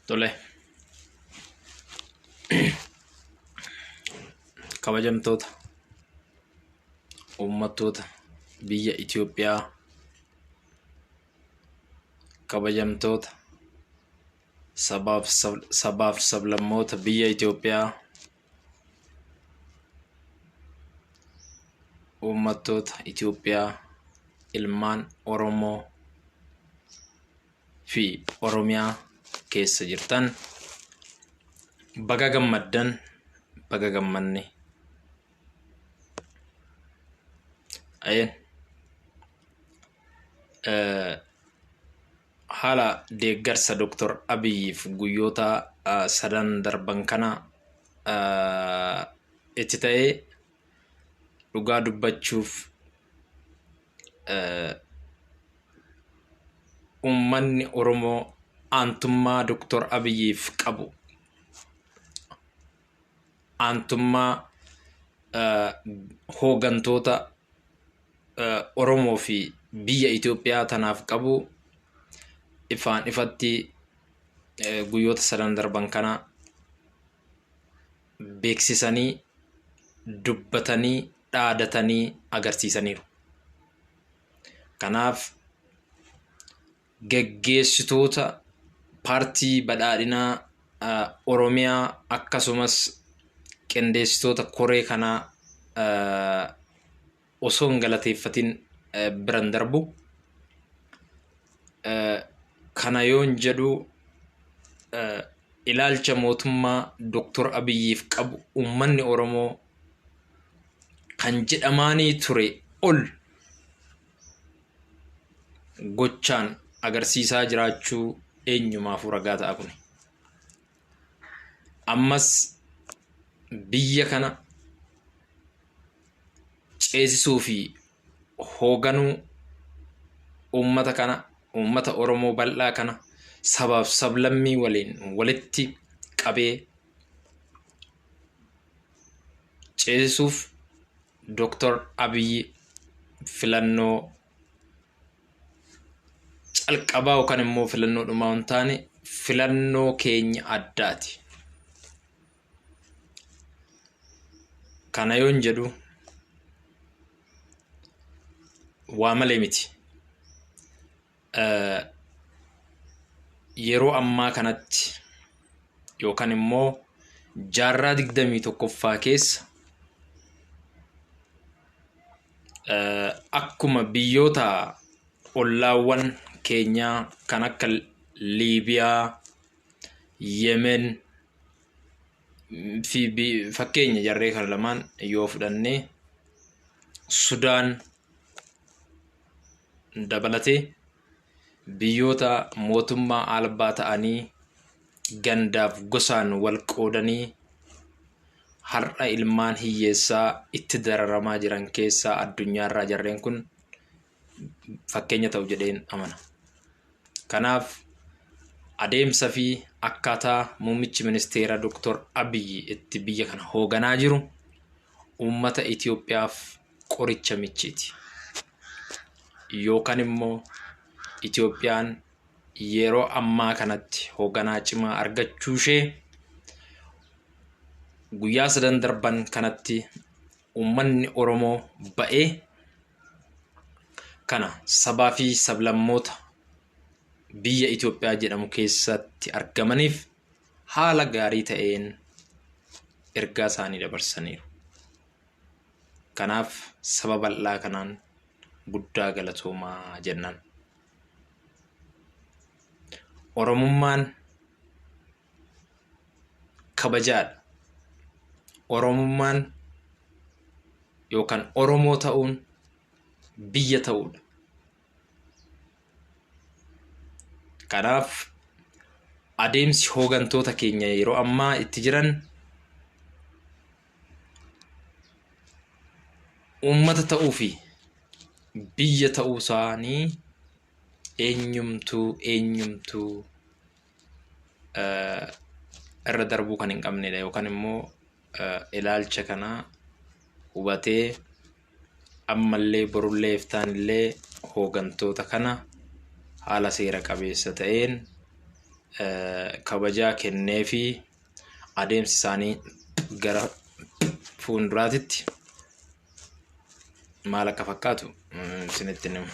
Tole. Kabajamtoota uummattoota biyya Itoophiyaa, kabajamtoota sabaaf sablammoota biyya Itoophiyaa, uummattoota Itoophiyaa, ilmaan Oromoo fi Oromiyaa keessa jirtan baga gammaddan, baga gammanne. Ayeen haala deeggarsa Dr. Abiyyiif guyyoota sadan darban kana itti ta'ee dhugaa dubbachuuf uummanni Oromoo aantummaa Dr. Abiyyiif qabu aantummaa hoogantoota Oromoo fi biyya Itoophiyaa tanaaf qabu ifaan ifatti guyyoota sadan darban kana beeksisanii, dubbatanii, dhaadatanii agarsiisaniiru. Kanaaf geggeessitoota paartii badhaadhinaa Oromiyaa akkasumas qindeessitoota koree kanaa osoo hin galateeffatin bira hin darbu. Kana yoon jedhu ilaalcha mootummaa Dooktor Abiyyiif qabu uummanni Oromoo kan jedhamaanii ture ol gochaan agarsiisaa jiraachuu eenyumaafuu ragaa ta'a kuni. Ammas biyya kana ceesisuu fi hooganuu uummata kana uummata Oromoo bal'aa kana sabaaf sablammii waliin walitti qabee ceesisuuf Dooktor Abiyyi filannoo calqabaa yookaan immoo filannoo dhumaa hin taane filannoo keenya addaati. Kana yoon jedhu waa malee miti. Yeroo ammaa kanatti yookaan immoo jaarraa 21ffaa keessa akkuma biyyoota ollaawwan keenyaa kan akka Liibiyaa, Yemen fi fakkeenya jarree kana lamaan yoo fudhanne Sudaan dabalatee biyyoota mootummaa albaa ta'anii gandaaf gosaan wal qoodanii har'a ilmaan hiyyeessaa itti dararamaa jiran keessaa addunyaarraa jarreen kun fakkeenya ta'u jedheen amana. Kanaaf adeemsa fi akkaataa muummichi ministeera Dr. Abiyyi itti biyya kana hooganaa jiru uummata Itoophiyaaf qoricha michiiti. Yookaan immoo Itoophiyaan yeroo ammaa kanatti hooganaa cimaa argachuu ishee guyyaa sadan darban kanatti uummanni Oromoo ba'ee kana sabaa fi sablammoota biyya Itoophiyaa jedhamu keessatti argamaniif haala gaarii ta'een ergaa isaanii dabarsaniiru. Kanaaf saba bal'aa kanaan guddaa galatoomaa jennaan. Oromummaan kabajaadha. Oromummaan yookaan Oromoo ta'uun biyya ta'uudha. Kanaaf adeemsi hoogantoota keenya yeroo ammaa itti jiran uummata ta'uu fi biyya ta'uu isaanii eenyumtuu eenyumtuu irra darbuu kan hin qabnedha yookaan immoo ilaalcha kana hubatee ammallee borullee iftaanillee hoogantoota kana haala seera qabeessa ta'een Kabajaa kenneefi adeemsi isaanii gara fuulduraatitti maal akka fakkaatu isinitti himu.